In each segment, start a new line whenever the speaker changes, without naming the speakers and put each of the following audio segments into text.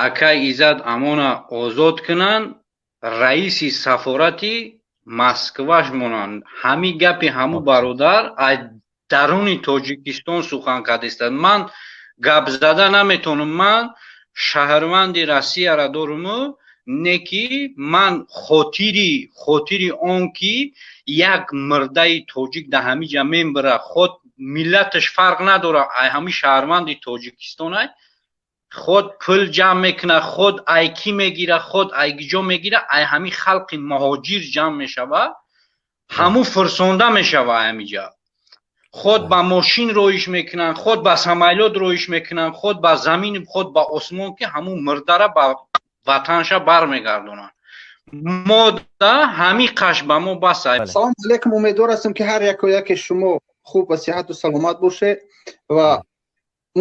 Акай Иззат Амона озод кунанд, раиси сафорати Москваш монанд. Ҳамин гапи ҳаму бародар аз даруни Тоҷикистон сухан кардистад. Ман гап зада наметавонам, ман шаҳрванди Россияра доруму не ки ман хотири он ки як мурдаи тоҷик дар ҳамин ҷа мембира, худ миллаташ фарқ надорад, ай ҳамин шаҳрванди Тоҷикистонай, худ пул ҷамъ мекунад, худ ай кӣ мегира, худ ай киҷо мегира, ай ҳамин халқи муҳоҷир ҷамъ мешавад, ҳамун фирсонда мешава. Ҳамиҷа худ ба мошин роиш мекунанд, худ ба самолёт роиш мекунанд, худ ба замин, худ ба осмон, ки ҳамун мурдара ба ватанша бармегардонанд. Мо да ҳамин қаш ба мо бас.
Салому алейкум. Умедвор ҳастам, ки ҳар яку яке шумо хуб ва сиҳату саломат бошед ва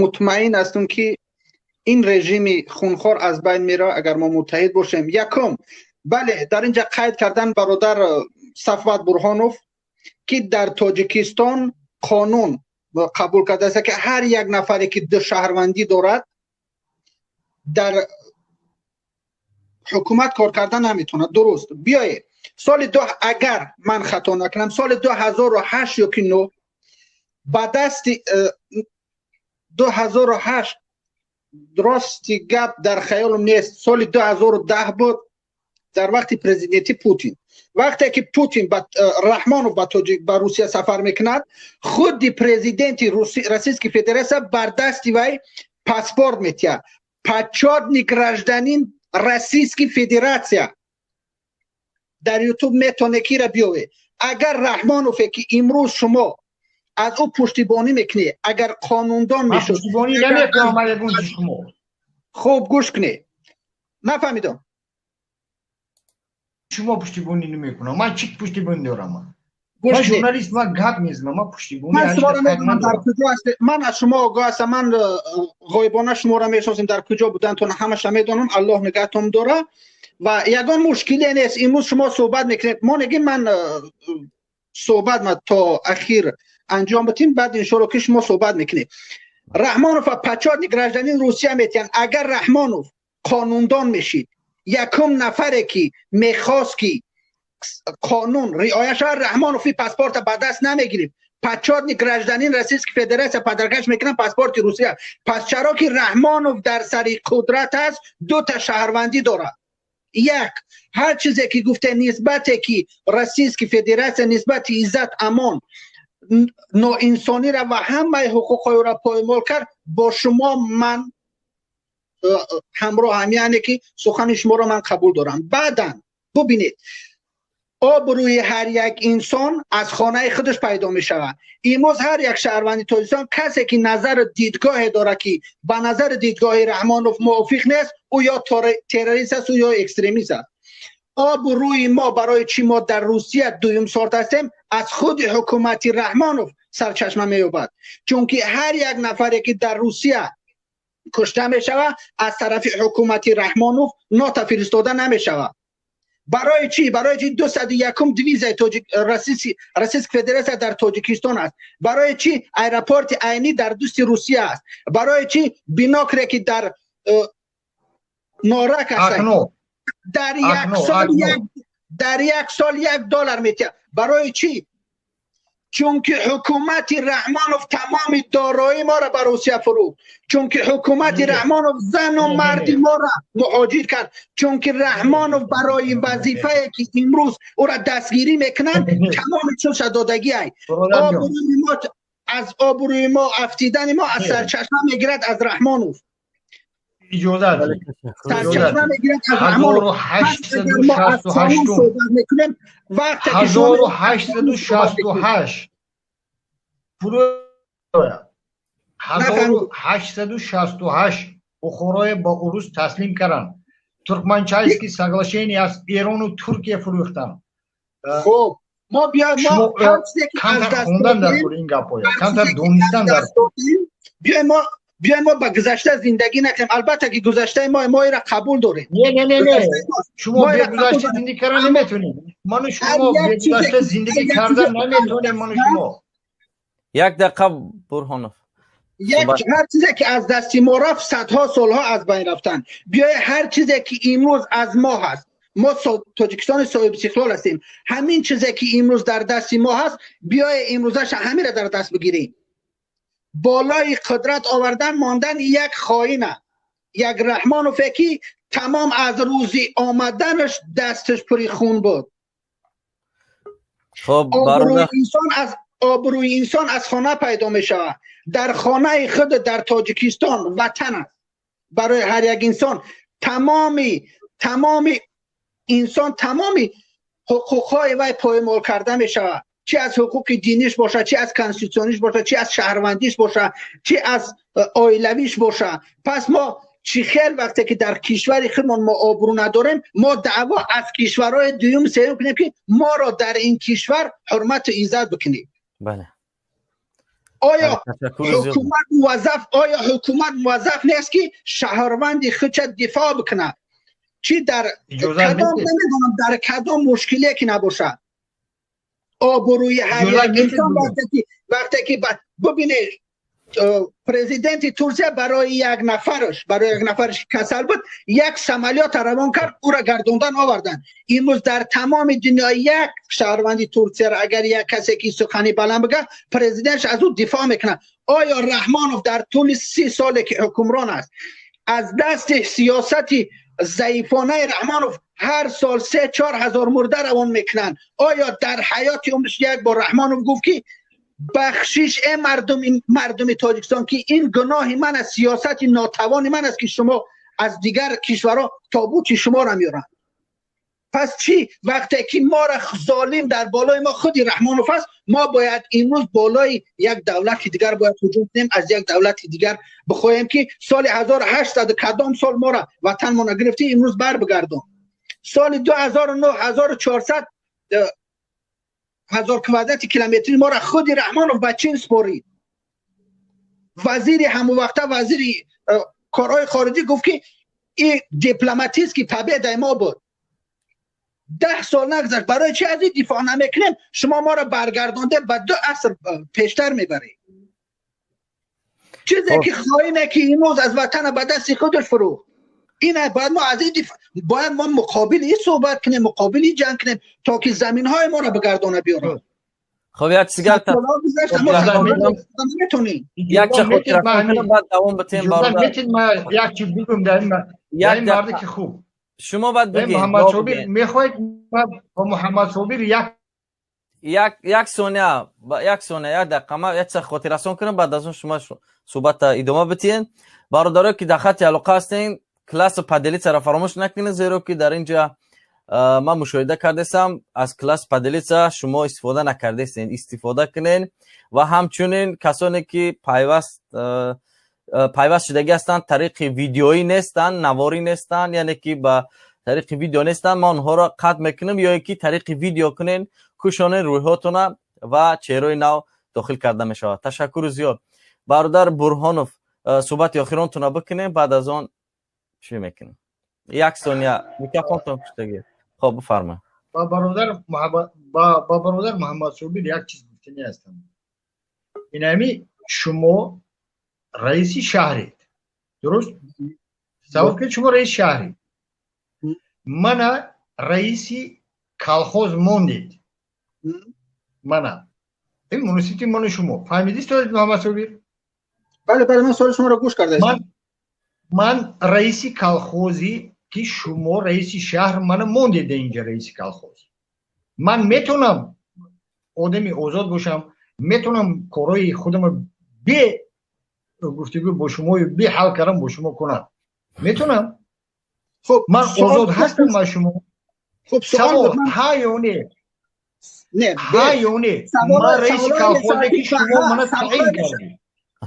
мутмаин ҳастам, ки ин режими хунхор аз байн меравад, агар мо муттаҳид бошем. Якум, бале, дар ин ҷа қайд кардан бародар Сафват Бурҳонов, ки дар Тоҷикистон қонун қабул кардааст, ки ҳар як нафаре, ки ду шаҳрвандӣ дорад, дар ҳукумат кор карда наметавонад. Дуруст. Биёед, соли ду, агар ман хато накунам, соли 2008 ё ки нӯ ба дасти 2008, рости гап, дар хаёлам нест, соли 2010 буд, дар вақти президенти Путин, вақте ки Путин Раҳмонов ба Русия сафар мекунад, худи президенти Российской Федерация бар дасти вай паспорт метиҳад, почётный гражданин Российской Федерация. Дар Ютуб метавоне кира биёве. Агар Раҳмонове, ки имрӯз шумо аз ӯ пуштибонӣ мекунӣ, агар қонундон мешуд... Хуб, гӯш кунед, нафаҳмидам.
Шумо пуштибонӣ намекунам, ман чӣ пуштибонӣ дорам? Ман журналист, ман гап мезанам, ман пуштибонӣ
Ман шуморо медонам, дар куҷо ҳастед, ман аз шумо огоҳ ҳастам, ман ғоибона шуморо мешиносем, дар куҷо будантон ҳамаша медонам. Аллоҳ нигаҳтон дора ва ягон мушкиле нест. Имрӯз шумо суҳбат мекунед, мо негим, ман суҳбат то ахир анҷом битим, баъд иншоалло ки шумо суҳбат мекунед. Раҳмонов почётный гражданин Русия метиҳанд. Агар Раҳмонов қонундон мешид, якум нафаре, ки мехост, ки қонун риоя шавад, Раҳмонов и паспорта ба даст намегирифт. Почётный гражданин Российской Федерация подаркаш мекунад, паспорти Русия. Пас чаро ки Раҳмонов дар сари қудрат аст, дута шаҳрвандӣ дорад? Як ҳар чизе ки гуфте, нисбате ки Российской Федерация нисбати Иззат Амон ноинсонира ва ҳамаи ҳуқуқҳоеро поймол кард, бо шумо ман ҳамроҳам, яъне ки сухани шуморо ман қабул дорам. Баъдан бубинед, обрӯи ҳар як инсон аз хонаи худаш пайдо мешавад. Имрӯз ҳар як шаҳрванди Тоҷикистон, касе ки назару дидгоҳе дорад, ки ба назари дидгоҳи Раҳмонов мувофиқ нест, ӯ ё террорист аст, ӯ ё экстремист аст. Обрӯи мо, барои чӣ мо дар Русия дуюм сорт ҳастем, аз худи ҳукумати Раҳмонов сарчашма меёбад, чунки ҳар як нафаре, ки дар Русия кушта мешавад, аз тарафи ҳукумати Раҳмонов нота фиристода намешавад. Барои чӣ? Барои чӣ 201-ум дивизияи Российской Федерация дар Тоҷикистон аст? Барои чӣ аэропорти Айнӣ дар дасти Русия аст? Барои чӣ бинокле, ки дар Норак аст, дар як сол 1 доллар метиҳад? Барои чӣ? Чунки ҳукумати Раҳмонов тамоми дорои моро ба Русия фурӯхт, чунки ҳукумати Раҳмонов зану марди моро муҳоҷир кард, чунки Раҳмонов барои вазифае, ки имрӯз ӯра дастгирӣ мекунанд, тамоми чунша додагӣ ай. Обрӯи мо, аз обрӯи мо афтидани мо аз сарчашма мегирад аз Раҳмонов.
Иҷозат.
Сарчашма мегирад аз Раҳмонов. Мо аз қонун суҳбат мекунем, вақте ки
1868, 1868 Бухорое ба урус таслим карданд. Туркманчайский соглашение аз Эрону Туркия фурӯхтанд.
Хуб, мо биё, мо
камтар хондан дар кор ин гапҳоя, камтар донистан дар
Биёем, мо биёем, мо ба гузашта зиндагӣ накунем. Албатта ки гузаштаи мо, мо ира қабул дорем.
Не, не, не, не, шумо бегузашта зиндагӣ карда наметонед. Ману шумо бегузашта зиндагӣ карда наметонем, ману шумо.
Як дақиқа, Бурҳонов.
Як ҳар чизе ки аз дасти мо рафт, садҳо солҳо аз байн рафтанд. Биёед, ҳар чизе ки имрӯз аз мо ҳаст, мо Тоҷикистони соҳибистиқлол ҳастем, ҳамин чизе ки имрӯз дар дасти мо ҳаст, биёед, имрӯзаша ҳамира дар даст бигирем. Болои қудрат овардан мондан як хоина, як Раҳмонове ки тамом аз рӯзи омаданаш дасташ пури хун буд. Обрӯи инсон аз хона пайдо мешавад. Дар хонаи худ, дар Тоҷикистон, ватан аст барои ҳар як инсон. Тамоми инсон, тамоми ҳуқуқҳои вай поймол карда мешавад, чи аз ҳуқуқи диниш бошад, чи аз конститутсиониш бошад, чи аз шаҳрвандиш бошад, чи аз оилавиш бошад. Пас мо чӣ хел, вақте ки дар кишвари худмон мо обрӯ надорем, мо даъво аз кишварҳои дуюм, сеюм кунем, ки моро дар ин кишвар ҳурмату иззат бикунед?
Бале.
Оё ҳукумат муваззаф нест, ки шаҳрванди худша дифоъ бикунад, чи дар кадом, намедонам, дар кадом мушкилие ки набошад? Обрӯи ҳар як инсон, вақте ки бубинед, президенти Турсия барои як нафараш ки касал буд, як самолёта равон кард, ӯра гардондан оварданд. Имрӯз дар тамоми дунё як шаҳрванди Турсияро агар як касе ки сухани баланд бигӯяд, президентш аз ӯ дифоъ мекунад. Оё Раҳмонов дар тӯли 30 соле ки ҳукмрон аст, аз дасти сиёсати заифонаи Раҳмонов ҳар сол 3-4 ҳазор мурда равон мекунанд, оё дар ҳаёти умриш як бор Раҳмонов гуфт, ки бахшиш, э мардуми Тоҷикистон, ки ин гуноҳи ман аст, сиёсати нотавони ман аст, ки шумо аз дигар кишварҳо тобути шуморо меоранд? Пас чӣ, вақте ки моро золим дар болои мо худи Раҳмонов аст, мо бояд имрӯз болои як давлати дигар бояд ҳуҷум кунем, аз як давлати дигар бихоҳем, ки соли 1800 кадом сол моро ватанмона гирифтӣ, имрӯз бар бигардон? Соли 2009 1400 ҳазор квадрати километри моро худи Раҳмонов ба Чин спорид. Вазири ҳамон вақта, вазири корҳои хориҷӣ гуфт, ки ин дипломатический победа и мо буд. 10 сол нагузашт. Барои чи аз ин дифоъ намекунем? Шумо моро баргардонде, ба ду аср пештар мебаред. Чизе ки хоине ки имрӯз аз ватана ба дасти худаш фурӯхт, ина бояд мо аз ин бояд мо муқобили ин суҳбат кунем, муқобили ин ҷанг кунем, то ки заминҳои моро бигардона биёранд.
Хоб, як чизгар
наметонем.
Як ча хотира, баъд давом битем.
Як чиз бигӯм дар ин марде ки хуб.
Шумо баъд бигед.
Муҳаммад Собир, мехоҳед бо Муҳаммад Собир як
Як сония, як сония, як дақиқа, ман як чиза хотиррасон кунам, баъд аз он шумо суҳбата идома битиҳед. Бародарое ки дар хатти алоқа ҳастен, класс поделиться ро фаромӯш накунед, зеро ки дар ин ҷа ман мушоҳида кардесам, аз класс поделиться шумо истифода накардесен. Истифода кунед. Ва ҳамчунин касоне ки пайваст шудагӣ ҳастанд, тариқи видеоӣ нестанд, наворӣ нестанд, яъне ки ба тариқи видео нестанд, ман онҳоро қатъ мекунам. Ё ин ки тариқи видео кунен, кӯшонен рӯйҳотона ва чеҳраи нав дохил карда мешавад. Ташаккури зиёд. Бародар Бурҳонов, суҳбати охиронтона бикунем, баъд аз он чӣ мекунем? Як сония, микрофонтон куштагӣ. Хоб, бифармоед.
Ба бародар Муҳаммад Собир як чиз гуфтанӣ ҳастам. Инами шумо раиси шаҳред, дуруст? Тасаввур кунед, шумо раиси шаҳред, мана раиси колхоз мондед. Мана ин муносибати ману шумо, фаҳмидӣ, стояд Муҳаммад Собир?
Бале, ман суоли шуморо гӯш кардаистам.
Ман раиси колхози ки шумо раиси шаҳр мана мондед инҷа раиси колхоз, ман метавонам одами озод бошам, метавонам корҳои худамро бе гуфтугӯ бо шумо, бе ҳал кардан бо шумо кунам, метавонам.
Хуб.
Ман озод ҳастам аз шумо.
Хуб.
Савол: ҳа ё не?
Не.
Ҳа ё не? Ман раиси колхозе ки шумо мана таъин кардед.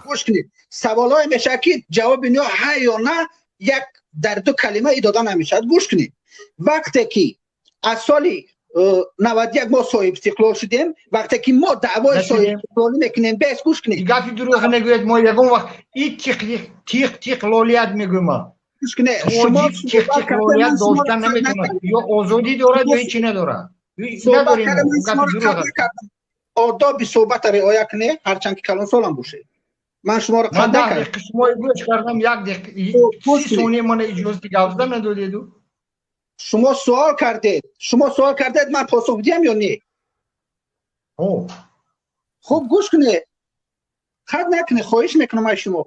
Гӯш кунед, саволҳое мешавад, ки ҷавоби инҳо ҳа ё на як дар ду калима идода намешавад. Гӯш кунед, вақте ки аз соли 91 мо соҳибистиқлол шудем, вақте ки мо даъвои соҳибистиқлолӣ мекунем, бес, гӯш кунед.
Гапи дурӯғ мегӯяд. Мо ягон вақт и тиқтиқлолият мегӯем.
Гӯш кунед.
Шумо тиқтиқлолият доштан наметавонад, ё озодӣ дорад, ё ҳечи надорад. Надорем.
Одоби суҳбата риоя кунед, ҳарчанд ки калонсолам бошед. Ман шуморо
ман 10 дақиқа шумо гӯш кардам, як дақиқа, 30 сония мана иҷозати гап задан надодеду.
Шумо суол кардед, шумо суол кардед, ман посух диҳам ё не? Хуб, гӯш кунед, хат накунед, хоҳиш мекунам аз шумо.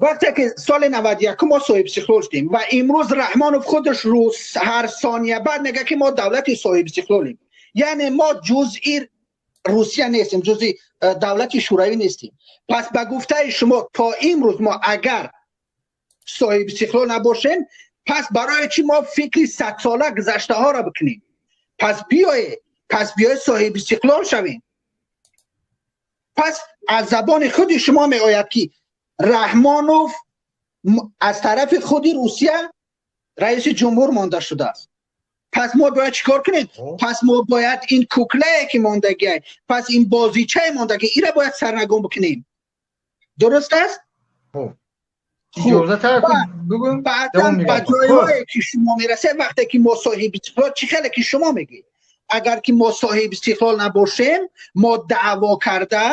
Вақте ки соли 91 мо соҳибистиқлол шудем ва имрӯз Раҳмонов худаш рӯз ҳар сония баъд мегӯяд, ки мо давлати соҳибистиқлолем, яъне мо ҷузъи Русия нестем, ҷузъи давлати Шӯравӣ нестем. Пас ба гуфтаи шумо, то имрӯз мо агар соҳибистиқлол набошем, пас барои чӣ мо фикри садсола гузаштаҳоро бикунем? Пас биёед, соҳибистиқлол шавем. Пас аз забони худи шумо меояд, ки Раҳмонов аз тарафи худи Русия раиси ҷумҳур монда шудааст. Пас мо бояд чӣ кор кунем? Пас мо бояд ин кукла е ки мондагиай, пас ин бозичае мондагӣ, ира бояд сарнагун бикунем. Дуруст аст? Баъдан ба ҷойҳое ки шумо мерасед, вақте ки мо соҳиби истиқлол, чӣ хеле ки шумо мегӯед, агар ки мо соҳиби истиқлол набошем, мо даъво карда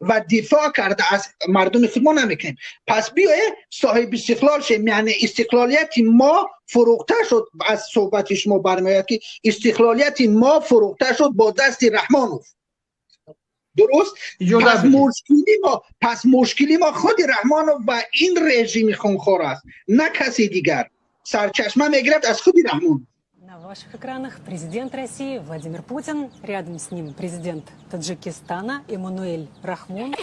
ва дифоъ карда аз мардуми худ мо намекунем. Пас биёе соҳиби истиқлол шем, яъне истиқлолияти мо фурӯхта шуд. Аз суҳбати шумо бармеояд, ки истиқлолияти мо фурӯхта шуд бо дасти Раҳмонов. Дуруст? Пас мушкили мо худи Раҳмонов ва ин режими хунхор аст, на каси дигар. Сарчашма мегирад аз худи Раҳмонов.
На ваших экранах президент России Владимир Путин, рядом с ним президент Таджикистана Эмомали Рахмон.